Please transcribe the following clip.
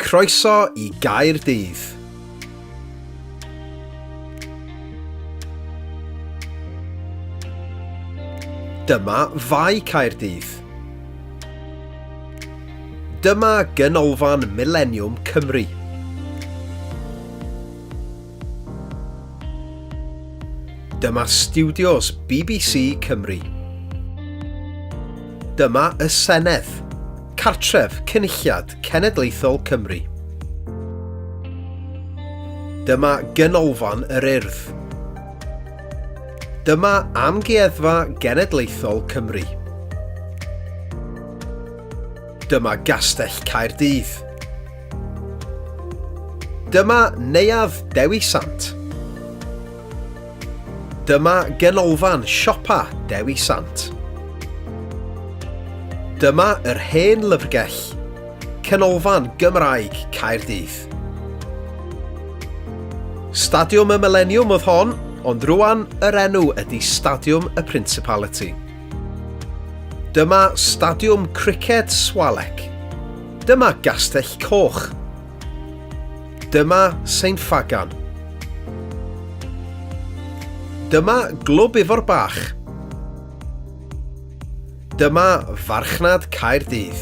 Croeso i Gaerdydd. Dyma Fae Caerdydd. Dyma Ganolfan Mileniwm Cymru. Dyma stiwdios BBC Cymru. Dyma y Senedd, cartref Cynulliad Cenedlaethol Cymru. Dyma Ganolfan yr Urdd. Dyma Amgueddfa Genedlaethol Cymru. Dyma Gastell Caerdydd. Dyma Neuadd Dewi Sant. Dyma Ganolfan Siopa Dewi Sant. Dyma yr Hen Lyfrgell, Canolfan Gymraeg Caerdydd. Stadiwm y Mileniwm oedd hon, ond rwan yr enw ydy Stadiwm y Principality. Dyma Stadiwm Criced Swalec. Dyma Gastell Coch. Dyma Sain Ffagan. Dyma Glwb Ifor Bach. Dyma Farchnad Caerdydd.